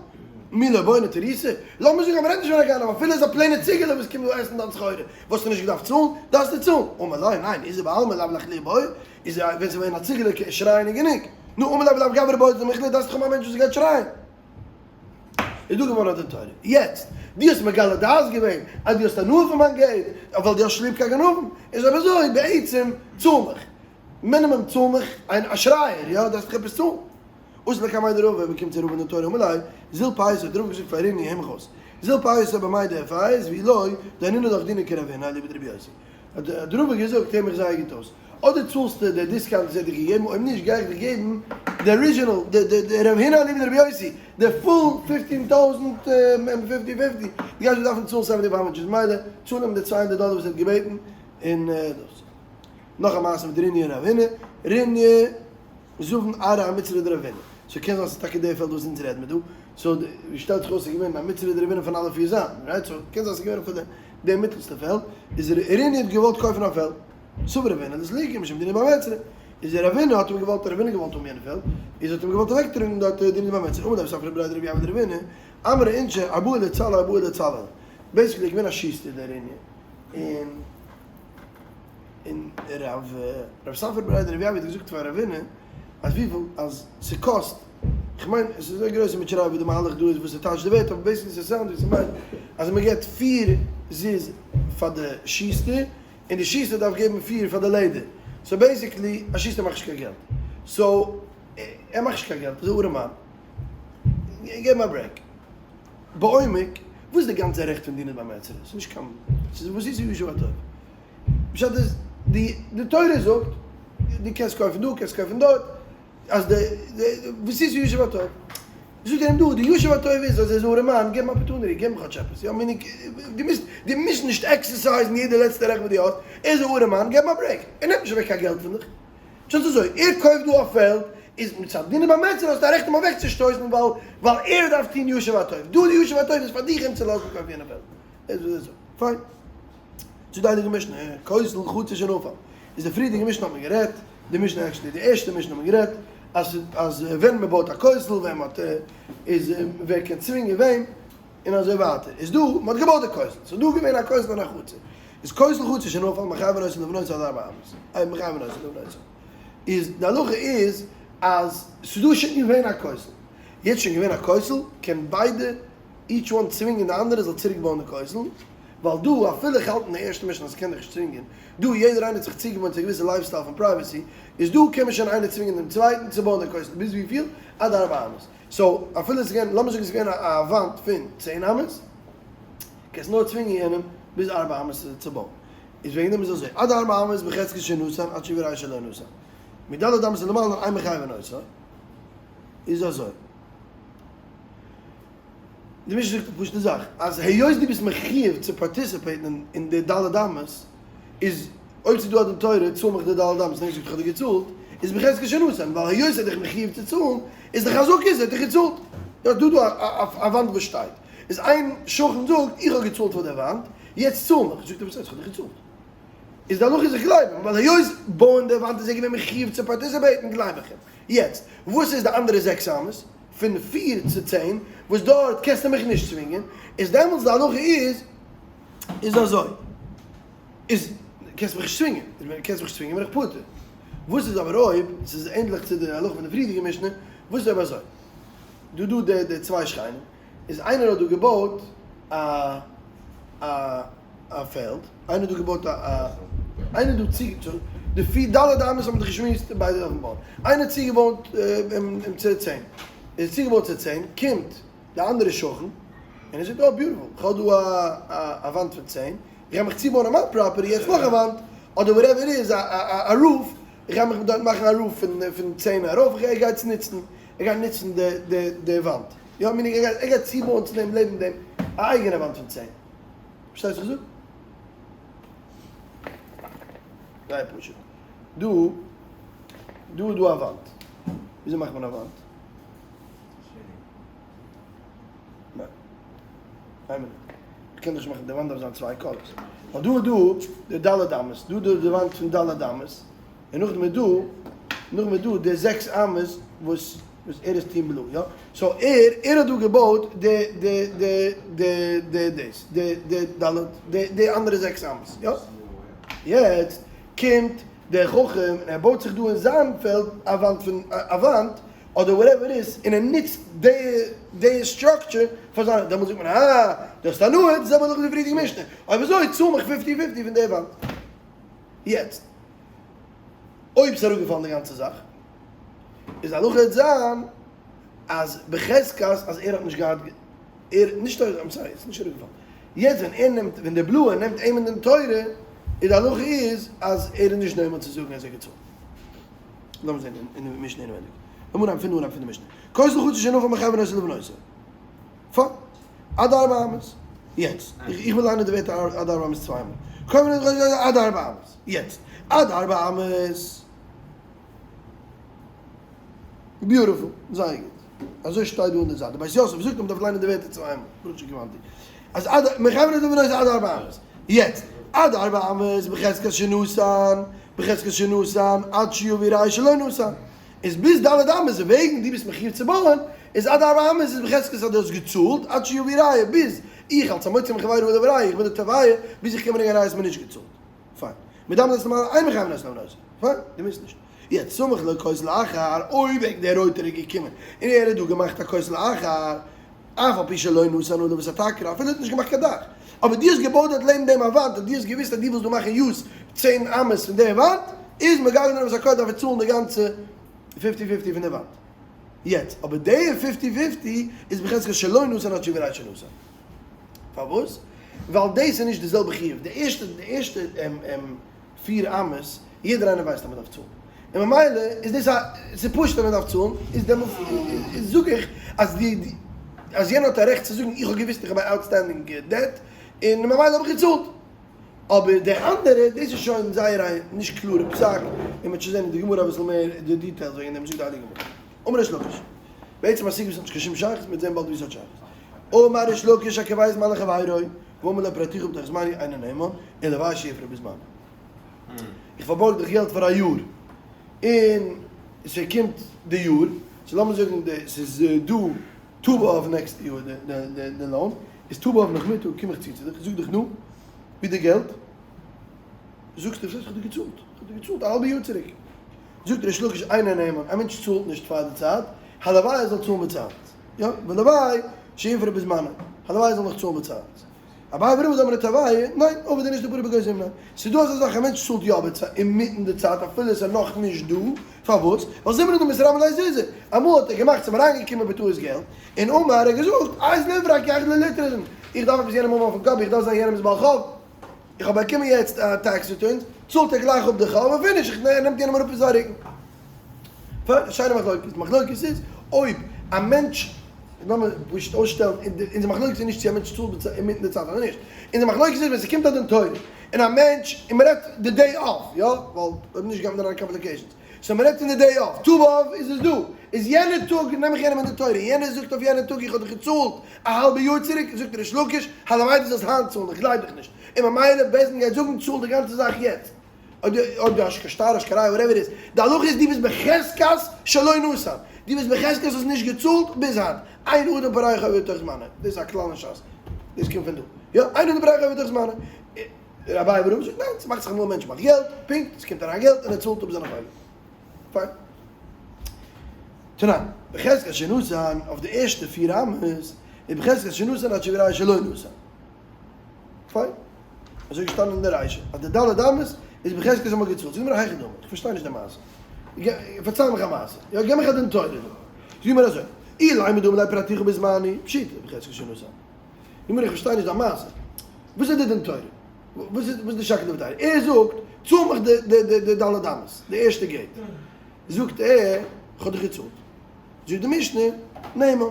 מי לא בעינא תריסר, לאמיר זאגן אז מען רעדט נישט פון א גנב אפילו איז א plain ע ציגעלע וואס קומט דא עסן דיין סחורה, וואלסטו נישט געדארפט צאלן, דארפסטו צאלן, אמר ליה ניין עז בעלמא לאו לאכלויי בעי, איז ווען ס'ווען א ציגעלע שרייען איז גענוג, נו אמר ליה ולאו גברא בעי דמיכלא דארפסט דאך האבן א מענטש וואס גייט שרייען. איז דא געווארן א דין תורה. יעצט, דו האסט מגלה דעת געווען אז דו האסט הנאה פון מיין געלט, ווייל דו האסט ליב קיין גנבים, איז אויב אזוי בעצם צאל מיך. מינימום צאל מיך איין א שרייער, יא, דארפסט דאך עפעס צאלן. אתא לקמיה דרבא, מען קומט צו רבא אין דין תורה אמר ליה, זיל פייסו, האט רבא געזאגט פאר ריני הער מיך אויס, זיל פייסו במאי דאפייס, ואי לא, דיינינא לך דינא כרב הונא אליבא דרבי יוסי. האט רבא געזאגט, הער מיך זייער גוט אויס, אדער צאלסטו די discount וואס ער האט דיך געגעבן, אויב נישט גיי איך דיך געבן די original, די רב הונא אליבא דרבי יוסי, די full fifteen thousand fifty fifty, דו גייסט מיר דארפן צאלן seventy five hundred, מילא צאל אים די 200 דאלער וואס ער האט געבעטן, און דאס. נאך א מעשה מיט ריני און רב הונא, ריני זבן ארעא אמצרא דרב הונא, so קען זיין ס'איז טאקע די פעלד וואס אונז רעדן מיר דא, so ווי שטעלט זיך אויס ס'איז געווען אמצרא דרב הונא פון אלע פיר זייטן, right? so קען זיין ס'איז געווען פון די מיטעלסטע פעלד, איז ריני האט געוואלט קויפן א פעלד, סבר רב הונא לסלוקי משום דינא בר מצרא, איז רב הונא האט אים געוואלט רב הונא געוואלט האבן יענע פעלד, איז האט אים געוואלט אוועקטראגן דארט דינא בר מצרא, אמר ליה רב ספרא בריה דרב יהבה דרב הונא, אמרי אינשי ארבעה לצלעא ארבעה לצלעא, basically איז געווען א שוסטער דער ריני, און און רב רב ספרא בריה דרב יהבה האט געזאגט פאר רב הונא אז וויפיל אז ס'קאסט, כ'מיין עס איז אזוי גרויס מיט שרייבן ווי די מהלך דא איז וואס ס'טייטשט די ווערטער אבער basically ס'sound ווי ס'מיינט אז מ'געט פיר זוז פאר די שוסטער און די שוסטער דארף געבן פיר פאר די לעדער so basically א שוסטער מאכט נישט קיין געלט so ער מאכט נישט קיין געלט איז א ארעמאן געב אים א break. בעומק, וואס איז די גאנצע רעכט פון דינא דבי מיצרי? ס'איז נישט קיין, ס'איז וואס איז ישוב הטוב? פשט איז, די די תורה זאגט, דו קענסט קויפן דא, קענסט קויפן דארט, אז די די וואס איז ישוב הטוב? זאגט ער אים דא, די ישוב הטוב איז אז ער איז ארעמאן, געב אים opportunity, געב אים כאטש עפעס, יא meaning, דו מוזט, דו מוזט נישט exercise ן יעדע לעצטע רעכט וואס דו האסט, ער איז א ארעמאן, געב אים א break, ער נעמט נישט אוועק קיין געלט פון דיך. פשט איז אזוי, ער קויפט דא א פעלד, איז מצד דינא במצר האסטו א רעכט אים אוועקצושטויסן ווייל ווייל ער דארף טון ישוב הטוב, דא די ישוב הטוב איז פאר דיך אים צו לאזן קויפן יענע פעלד. דאס איז וואס ער זאגט. פיין. צו די הייליגע משנה, כותל חצר שנפל. איז די פריערדיגע משנה האט מען גערעדט, די משנה actually די ערשטע משנה האט מען גערעדט, אז אז ווען מען בויט א כותל, ווען מען האט איז ווער קען צווינגען וועם, און אזוי ווייטער. איז דא, מען האט געבויט די כותל, ס'איז דא געווען א כותל און א חצר. איז כותל חצר שנפל מחייבין אותו לבנותו עד ארבע אמות, איי מחייבין אותו לבנותו. איז די הלכה איז אז ס'איז דא שוין געווען א כותל, יעצט שוין געווען א כותל, קען ביידע each one צווינגען די אנדערע זאל צוריק בויען די כותל, ווייל דא אפילו איך האלט אין די ערשטע משנה אז ס'קען דיך נישט צווינגען, דא יעדער איינער האט זיך צוגעוואוינט צו א געוויסע lifestyle פון privacy, איז דא קען מען שוין איינער צווינגען דעם צווייטן צו בויען די כותל ביז וויפיל? עד ארבע אמות. so אפילו ס'איז געווען, לאמיר זאגן ס'איז געווען א וואנט פון צען אמות, קענסט נאר צווינגען יענעם ביז ארבע אמות צו בויען. איז וועגן דעם איז אזוי, עד ארבע אמות בחזקת שנתן עד שיביא ראיה שלא נתן. מד' אמות ולמעלה אין מחייבין אותו. איז אזוי. די משנה זאגט א פשוטע זאך, אז היות דו ביסט מחיוב צו participate ן אין די ד' אמות, איז אויב ס'איז דא א דין תורה, צאל מיך די ד' אמות, נישט זאגט איך האב דיר געצאלט, איז בחזקת שנתן, ווייל היות ער איז דיך מחיוב צו צאלן, איז די חזקה איז ער האט דיך געצאלט. יא, דא דא א וואנט וואס שטייט, איז איין שכן זאגט איך האב געצאלט פאר די וואנט, יעצט צאל מיך, זאגט ער וואס הייסט איך האב דיך געצאלט? איז די הלכה איז איך גלייב אים, ווייל היות בויען די וואנט איז ער געווען מחיוב צו participate ן גלייב איך אים. יעצט, וואס איז די אנדערע זעקס אמות, פון פיר צו צען, וואס דארט קענסטו מיך נישט צווינגען, איז דעמאלטס די הלכה איז איז אזוי, איז קענסט מיך נישט צווינגען, איז ווען קענסט מיך צווינגען בין איך פטור. וואס איז אבער אויב, ס'איז ענדליך צו די הלכה פון די פריערדיגע משנה, וואס איז אויב אזוי? דא דא די די צוויי שכנים, איז איינער האט דא געבויט א א א פעלד, איינער האט דא געבויט א א איינער האט דא צו די פיר ד' אמות האבן זיך געשמועסט ביידע אויפן בויען, איינער האט צוגעוואוינט אים צו צען, איז צוגעבויט צו צען, קומט די אנדערע שכן און ער זאגט oh beautiful, איך האב דא א א וואנט פון צען, איך גיי מיך צובויען אויף מיין property יעצט נאך א וואנט, אדער whatever איז א א roof, איך גיי מיך דארט מאכן א roof פון פון צען ארויף, איך גיי עס נוצן, ער גייט נוצן די די די וואנט, יא meaning ער גייט ער גייט צובויען צו דעם לעבן דעם א אייגענע וואנט פון צען, פארשטייסט וואס איך זאג? זייער פשוט. דא. דא איז דא א וואנט. וויאזוי מאכט מען א וואנט? ניין. איין מינוט. מ'קען דאך נישט מאכן די וואנט דארף זיין צוויי colors. ווייל דא איז דא די ד' אמות, דא איז דא די וואנט פון ד' אמות, און נאכדעם איז דא, נאכדעם איז דא די זעקס אמות וואס וואס ער איז team blue, יא? so ער, ער האט דא געבויט די די די די די דאס, די די ד', די די אנדערע זעקס אמות, יא? יעצט קומט דער חכם און ער בויט זיך דא אין זיין פעלד א וואנט פון א וואנט אדער whatever איז און ער נוצט די די structure פאר זיין דעמאלטס זאגט מען אה דו האסט הנאה די זעלבע זאך ווי די פריערדיגע משנה אויב אזוי צאל מיך fifty fifty פון די וואנט יעצט אויב ס'איז אראפגעפאלן די גאנצע זאך איז די הלכה וועט זיין אז בחזקת אז ער האט נישט געהאט ער נישט אויב I'm sorry ס'איז נישט אראפגעפאלן יעצט ווען ער נעמט ווען דער בלויער נעמט אים אין דין תורה איז די הלכה איז אז ער איז נישט נאמן צו זאגן אז ער האט געצאלט. לאמיר זען אין די משנה אינעווייניג. לאמיר אנהייבן פון אנהייב פון די משנה. כותל חצר שנפל מחייבין אותו לבנותו. פיין. עד ארבע אמות. יעצט, איך וויל ליינען די ווערטער עד ארבע אמות צוויי מאל. עד ארבע אמות. יעצט, עד ארבע אמות. beautiful. זייער גוט. אזוי שטייט דא אין די זייט. די בית יוסף זאגט אז מ'דארף ליינען די ווערטער צוויי מאל. ברוך שכיוונתי. אז עד, מחייבין אותו לבנותו עד ארבע אמות. יעצט, עד ארבע אמות בחזקת שנתן, בחזקת שנתן, עד שיביא ראיה שלא נתן. איז ביז ד' אמות וועגן דו ביסט מחיוב צו בויען, איז עד ארבע אמות איז בחזקת אז דו האסט געצאלט, עד שיביא ראיה, ביז איך אלס המוציא מחבירו עליו ראיה, איך בין די תובע, ביז איך קען ברענגען א ראיה אז מ'האט נישט געצאלט. פיין. מד' אמות למעלה אין מחייבין אותו לבנותו. פיין, דו מוזט נישט. יעצט סמוך לכותל אחר, אויב וועגן דער רויטער איז געקומען און ער האט דא געמאכט א כותל אחר, אף על פי שלא נתן עליו את התקרה, אפילו ער האט נישט געמאכט קיין דאך, אבער דו האסט געבויט דארט לעבן דעם א וואנט און דו האסט געוואוסט אז דו ווילסט דא מאכן use צען אמות פון די וואנט, איז מגלגלין עליו את הכל דארף ער צאלן די גאנצע fifty fifty פון די וואנט. יעצט, אבער די fifty fifty איז בחזקת שלא נתן עד שיביא ראיה שנתן. פארוואס? ווייל דאס איז נישט די זעלבע חיוב, די ערשטע די ערשטע פיר אמות, יעדער איינער ווייסט אז מען דארף צאלן, און ממילא איז דאס א, ס'איז פשוט אז מען דארף צאלן, איז דעמאלטס זאג איך אז די, אז יענער האט א רעכט צו זאגן איך האב געוויסט איך האב א outstanding debt, און ממילא האב איך געצאלט. אבער די אנדערע, דאס איז שוין זייער א נישט קלארע פסק, און מ'וועט שוין זען אין די גמרא אביסל מער די details וועגן דעם, זאגט די הייליגע גמרא. אמר ריש לקיש, בעצם א סוגיא וואס האט נישט קיין שום שייכות, מ'וועט זען באלד ווי עס האט שייכות. אמר ריש לקיש הקובע זמן לחבירו, ואמר לו פרעתיך בתוך זמני אינו נאמן, ולוואי שיפרע בזמנו. איך פארבארג דיך געלט פאר א יאר, און ס'קומט די יאר, so לאמיר זאגן די ס'איז דא ט"ו באב נעקסטע יאר די loan, איז ט"ו באב נאכמיטאג קום איך צו צו דיך, זאג דיך נו, ווי די געלט? זאגסטו וואס הייסט איך האב דיר געצאלט? איך האב דיר געצאלט א האלבע יאר צוריק. זאגט ריש לקיש אינו נאמן, א מענטש צאלט נישט פאר די צייט, הלוואי ער זאל צאלן בצייט, יא, ולוואי שיפרע בזמנו, הלוואי ער זאל נאך צאלן בצייט. אביי ורבא דאמרי תרוייהו, ניין, עביד איניש דפרע בגוזר מיניה. ס'איז דא אזא זאך א מענטש צאלט יא בצייט אינמיטן די צייט אפילו עס איז נאך נישט דא, פארוואס? ווייל זימנין דמתרמי ליה זוזי, אמאל האט ער געמאכט ס'איז אים אריינגעקומען בטעות געלט, און אמר ער האט געזאגט, אייז ליפרע כי אייז לליטרין, איך דארף עפעס יענעם האבן אויפן קאפ, איך דארף זיין יענעמ'ס בעל חוב, איך האב באקומען יעצט א tax returns, צאלט ער גלייך אפ די חוב און finish, איך ער נעמט יענעם אראפ פון זיין רוקן. פיין, א שיינע מחלוקת. די מחלוקת איז אויב א מענטש, לאמיר פשוט אויסשטעלן, אונזער מחלוקת איז נישט צו א מענטש צאלט אינמיטן די צייט אדער נישט, אונזער מחלוקת איז ווען ס'קומט א דין תורה און א מענטש, און מ'רעדט די day of, יא, ווייל אויב נישט גייט מען אריין אין complications, so מ'רעדט פון די day of, ט"ו באב איז עס דא, איז יענע טאג נעם איך יענעם אין דין תורה, יענער זאגט אויף יענע טאג איך האב דיך געצאלט א האלבע יאר צוריק, זאגט ריש לקיש, הלוואי דו זאלסט היינט צאלן, איך גלייב דיך נישט, און ממילא בית דין גייט זאגן צאל די גאנצע זאך יעצט, אויב דו אויב דו האסט קיין שטר האסט קיין ראיה whatever איז, די הלכה איז דו ביסט בחזקת שלא נתן, דו ביסט בחזקת האסט נישט געצאלט ביז היינט, אין אדם פורע חובו בתוך זמנו, דאס איז א כלל אין שס, דאס קומט פון דא, יא, אין אדם פורע חובו בתוך זמנו. אביי ורבא זאגט ניין, ס'מאכט זיך אמאל א מענטש מאכט געלט, פונקט, ס'קומט אריין געלט און ער צאלט אפ זיינע חובות. פיין. תנן, בחזקת שנתן, אויף די ערשטע פיר אמות, איז בחזקת שנתן עד שיביא ראיה שלא נתן. פיין. אזוי געשטאנען אין די רישא, אז די ד' אמות איז בחזקת אז מ'האט געצאלט. זאג מיר היכי דמי, איך פארשטיי נישט די מעשה. פארצייל מיך א מעשה. יא, געב מיך א דין תורה דא. זאג מיר אזוי, אילימא דאמר ליה פרעתיך בזמני, פשיטא, בחזקת שנתן. נו איך פארשטיי נישט דיין מעשה. וואס איז די דין תורה? וואס איז די שקלא וטריא? ער זאגט, צאל מיך די די ד' אמות, די ערשטע gate. זאגט ער, איך האב דיך געצאלט. זאגט די משנה, נאמן.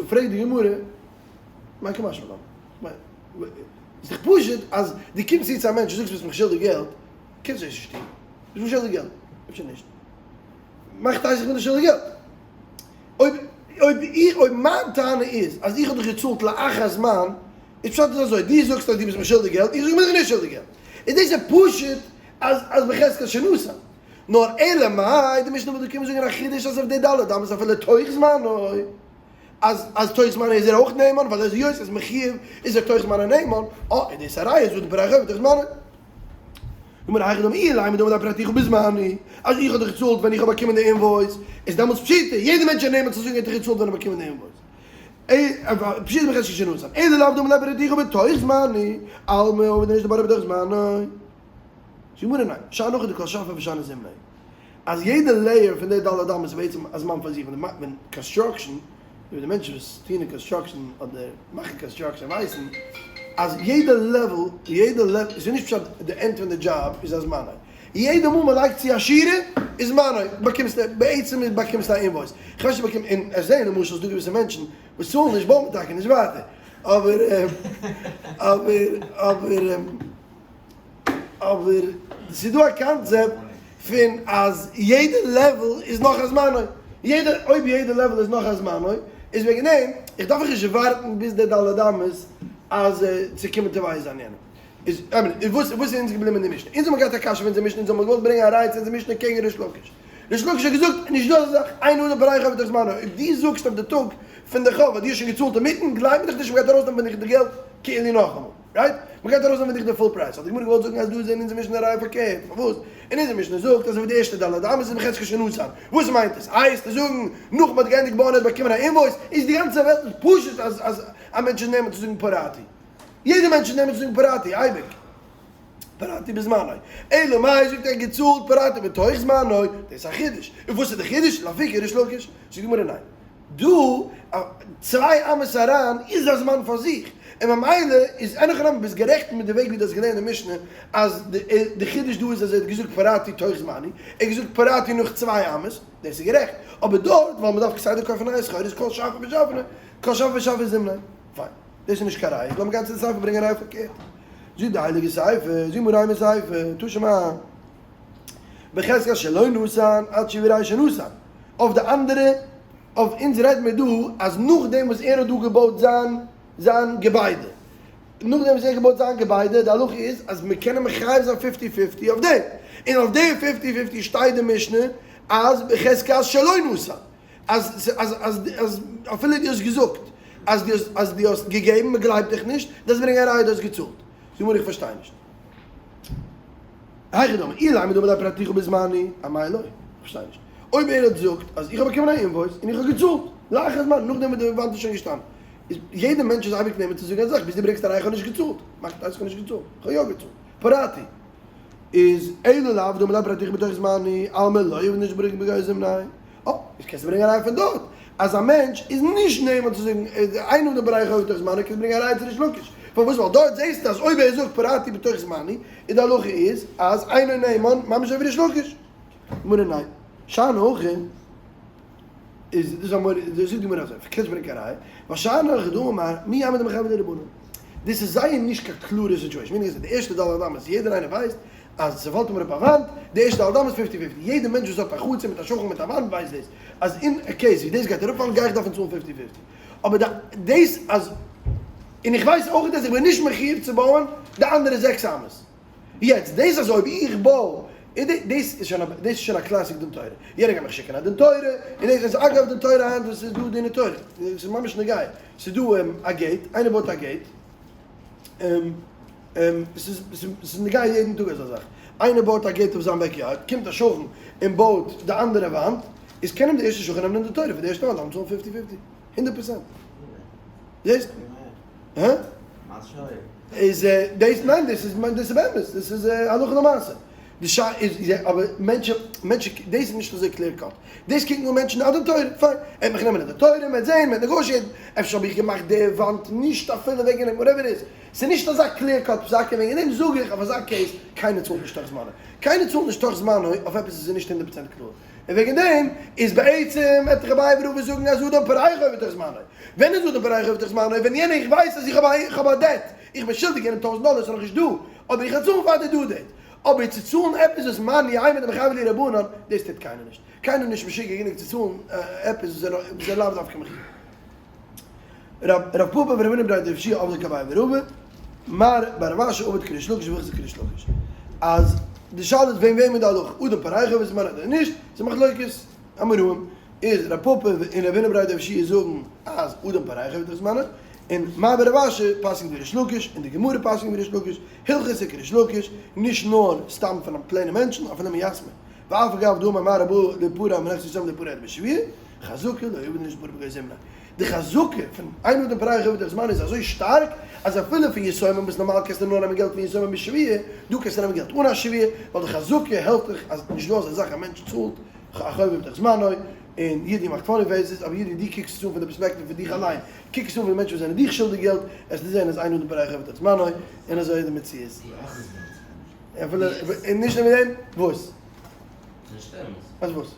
פרעגט די גמרא, מאי קא משמע לן? איז דאך פשוט אז דו קומסט צו צו א מענטש און זאגסט ביסט מיך שולדיג געלט, קענסט דאס נישט טון. ביסט מיך שולדיג געלט. אפשר נישט. מאכט הייסט איך בין נישט שולדיג געלט. אויב אויב איך אויב מיין טענה איז אז איך האב דיך געצאלט לאחר זמן, איז פשט איז אזוי, דו זאגסט אז דו ביסט מיר שולדיג געלט, איך זאג איך בין דיך נישט שולדיג געלט. איז דאס איז פשוט אז אז בחזקת שנתן. נאר אלא מאי, די משנה וואלט געקומען זאגן א חידוש אז אויף די ד' אמות אפילו תוך זמנו, אז אז תוך זמנו איז ער אויך נאמן, ווייל אז היות ער איז מחיוב איז ער תוך זמנו נאמן, אה, איז דאס א ראיה אז אדם פורע חוב בתוך זמנו. גמרא היכי דמי אילימא דאמר ליה פרעתיך בזמני, אז איך האב דיך געצאלט ווען איך האב באקומען די invoice, איז דעמאלטס פשיטא, יעדער מענטש איז נאמן צו זאגן ער האט דיך געצאלט ווען ער האט באקומען די invoice. פשיטא בחזקת שנתן, אלא לאו דאמר ליה פרעתיך בתוך זמני, אלמא עביד איניש דפרעיה בתוך זמנו. זאגט גמרא ניין, שאני הכא דכל שפי ושני זימניה, אז יעדע layer פון די ד' אמות איז בעצם א זמן פאר זיך, ווען construction, ווי די מענטשן וואס טוען אין construction אדער מאכן construction ווייסן אז יעדע level, יעדע level, ס'איז נישט פשט די end פון די דזשאב איז א זמנו, יעדע מאל מ'לייגט צו א שורה איז זמנו, באקומסטו, בעצם באקומסטו א invoice, כ'ווייס נישט באקומט, און איך זעה למשל ס'דא געוויסע מענטשן וואס צאלן נישט בויט מען טאקע נישט ווייטער, אבער אבער אבער. אבער ס'איז דא א קאנצעפט פון אז יעדע level איז נאך א זמנו, יעדע, אויב יעדע level איז נאך א זמנו, איז וועגן דעם, איך דארף איך נישט ווארטן ביז די ד' אמות אז צו קומען תובע זיין יענעם. איז, איז וואס וואס איז אונז געבליבן אין די משנה? אונז האבן געהאט א קשיא פון אונזער משנה, אונז האבן געוואלט ברענגען א ראיה צו אונזער משנה קעגן ריש לקיש. ריש לקיש האט געזאגט, נישט דא אזא זאך, אין אדם פורע חוב בתוך זמנו, אויב דו זאגסט אויף די טאג פון די חוב אז דו האסט שוין געצאלט אינמיטן, גלייב מיר דיך נישט, מ'גייט ארויסנעמען פון דיך די געלט כאילו נאכאמאל. right? מ'גייט ארויסנעמען פון דיך די full price. האט די גמרא געוואלט זאגן אז דא איז אין אונזער משנה א ראיה פארקערט. פארוואס? אין אונזער משנה זאגט אז אויף די ערשטע ד' אמות איז בחזקת שנתן. וואס מיינט עס? הייסט צו זאגן נאך מ'האט געענדיגט בויען האט באקומען א invoice, איז די גאנצע וועלט איז פשוט אז אז א מענטש איז נאמן צו זאגן פרעתי. יעדער מענטש איז נאמן צו זאגן פרעתי אייביג. פרעתי בזמנו. אלא מאי זאגט ער געצאלט פרעתי בתוך זמנו. דאס איז א חידוש. און וואס איז די חידוש? לאפוקי ריש לקיש. זאגט די גמרא ניין. דא צוויי אמות אריין איז א זמן פאר זיך, און ממילא איז אין הכי נמי ביסט גערעכט מיט די וועג ווי דו האסט געלערנט די משנה אז די חידוש דא איז אז ער האט געזאגט פרעתי תוך זמני, ער האט געזאגט פרעתי נאך צוויי אמות, דאס איז גערעכט, אבער דארט ווייל מען דארף כסדר קויפן נייע סחורה איז כל שפי ושפי, כל שפי ושפי זימניה, פיין, דאס איז נישט קיין ראיה, לאמיר גיין צו די סיפא ברענגען א ראיה פארקערט, זאגט די הייליגע סיפא, זאג מיר איין סיפא, תא שמע. בחזקת שלא נתן עד שיביא ראיה שנתן, אויף די אנדערע, אויף אונז רעדן מיר דא אז נאכדעם וואס ער האט דא געבויט זיין זיין געביידע, נאכדעם וואס ער האט געבויט זיין געביידע, די הלכה איז אז מיר קענען מחייב זיין fifty fifty אויף דעם, און אויף די fifty fifty שטייט די משנה אז בחזקת שלא נתן, אז אז אז אז אפילו דו האסט געזאגט אז דו האסט אז דו האסט געגעבן, מען גלייבט דיך נישט, דארפסט ברענגען א ראיה דו האסט געצאלט. זאג מיר איך פארשטיי נישט. היכי דמי, אילימא דאמר ליה פרעתיך בזמני, אמאי לא? איך פארשטיי נישט. אויב ער האט זאגט אז איך האב באקומען א invoice און איך האב געצאלט, לאחר זמן, נאכדעם וואס די וואנט איז שוין געשטאנען. איז יעדער מענטש איז אייביג נאמן צו זאגן א זאך ביז דו ברענגסט א ראיה איך האב נישט געצאלט. מאכט אז איך האב נישט געצאלט. איך האב יא געצאלט. פרעתי. איז אלא לאו דאמר ליה פרעתיך בתוך זמני, אלמא לא עביד איניש דפרע בזמניה. אה, איז קענסטו ברענגען א ראיה פון דארט אז א מענטש איז נישט נאמן צו זאגן אין אדם פורע חובו בתוך זמנו, קענסט ברענגען א ראיה צו ריש לקיש. פארוואס? ווייל דארט זעסטו אז אויב ער זאגט פרעתי בתוך זמני, איז די הלכה איז אז אינו נאמן ממש אזוי ווי ריש לקיש. גמרא ניין. שאני הכא איז דאס א מורא, זאגט די גמרא אזוי, קענסט ברענגען קיין ראיה, ווייל שאני הכא דאמר מי יעמוד מחייבי דרבנן. דאס איז זייער נישט קיין קלארע situation. מיינט די ערשטע ד' אמות, יעדער איינער ווייסט אז ס'פאלט אים אראפ א וואנט, די ערשטע ד' אמות fifty fifty, יעדע מענטש וואס האט א חצר מיט א שכן מיט א וואנט ווייסט דאס, אז אין א case ווי דאס גייט אראפפאלן גיי איך דארפן צאלן fifty fifty, אבער די דאס אז, און איך ווייס אויך אז איך בין נישט מחיוב צו בויען די אנדערע זעקס אמות, יעצט דאס אז אויב איך בוי, איז דאס איז שוין א דאס איז שוין א classic דין תורה, יענער גייט מיך שיקן א דין תורה, און דאס איז אגב דין תורה היינט וואס איז דא דין תורה, ס'איז ממש נוגע, ס'איז דא א gate, איינער בויט א gate, ס'איז נוגע יעדן טאג אזא זאך, איינער בויט א gate אויף זיין backyard, קומט א שכן און בויט די אנדערע וואנט, איז קען אים די ערשטע שכן נעמען אין די תורה פאר די ערשטע וואנט, דארף מען צאלן fifty fifty, הונדערט פראצענט. זעסט? הא? איז דאס ניין דאס איז דאס איז באמת, דאס איז הלכה למעשה. די שאלה איז אבער מענטשן מענטשן דאס איז נישט אזוי clear cut. דאס קוקן אן מענטשן א דין תורה, פיין, ער וועט מיך נעמען אין די תורה, מען וועט זען, מען וועט negotiate ן, אפשר האב איך געמאכט די וואנט נישט אפילו וועגן דעם, whatever איט איז, ס'איז נישט אזא clear cut פסק און וועגן דעם זאג איך אויף אזא case, קיינער צאלט נישט תוך זמנו, קיינער צאלט נישט תוך זמנו אויף עפעס וואס איז נישט הונדערט פראצענט קלאר, און וועגן דעם איז בעצם וועט אביי ורבא זאגן אז אדם פורע חובו בתוך זמנו, ווען איז אדם פורע חובו בתוך זמנו? ווען יענער איך ווייס אז איך האב א איך האב א דעט, איך בין שולדיג יענעם טויזנט דאלער, ס'איז נאכנישט דא, אבער איך וועל צאלן פאר די due date. אבער צו צאלן עפעס וואס מאן יימר דמחייבי להו רבנן, דאס טוט קיינער נישט. קיינער איז נישט משוגע גענוג צו צאלן עפעס וואס איז לאו דווקא מחויב. רב פפא ורב הונא בריה דרב יהושע עבדי כאביי ורבא, מר בר רב אשי עבד כריש לקיש והלכתא כריש לקיש. אז די שאלה איז וועם וועמען די הלכה, אדם פורע חובו בזמנו אדער נישט, ס'איז מחלוקת אמוראים, איז רב פפא און רב הונא בריה דרב יהושע זאגן אז אדם פורע חובו בזמנו, און מר בר רב אשי פסק'נט ווי ריש לקיש, און די גמרא פסק'נט ווי ריש לקיש, הלכתא כריש לקיש, נישט נאר סתם פון א פלעינע מענטשן, אפילו מיתמי. ואף על גב דאמר מר הבא ליפרע מנכסי יתומים לא יפרע אלא בשבועה, חזקה לא עביד איניש ליפרע בגו זימנא. די חזקה פון אין אדם פורע חובו בתוך זמנו איז אזוי שטארק אז אפילו פון יתומים וואס נארמאל קענסטו נאר נעמען געלט פון יתומים בשבועה, דא קענסטו נעמען געלט אן א שבועה, ווייל די חזקה העלפט דיך אז נישט דא אזא זאך א מענטש צאלט א חוב בתוך זמנו, און יודי מאכט funny faces, אבער יודי דו קוקסט עס אן פון די פערספעקטיוו פון דיך אליין, קוק עס אן פון די מענטשן וואס זענען דיך שולדיג געלט, וועסטו זען אז אין אדם פורע חובו בתוך זמנו, און אזוי איז די מציאות. אפילו, און נישט נאר מיט דעם, וואס? ס'נישט אמת. אז וואס?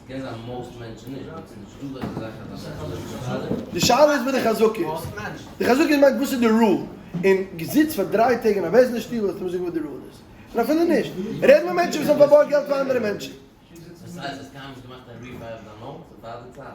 ס'קען זיין most מענטשן נישט, but ס'נישט דא אזא זאך אז א מענטש איז נישט די שאלה איז וואס די חזקה איז. די חזקה איז מיינט וואס איז די rule. און געזיצט פאר דריי טעג אין א בית דין שטיבל וועסטו מיר זאגן וואס די rule איז. און אפילו נישט. רעד מיט מענטשן וואס האבן פארבארגט געלט פאר אנדערע מענטשן. וואס הייסט האסט קיינמאל נישט געמאכט א refi אויף דיין note פאר די צייט?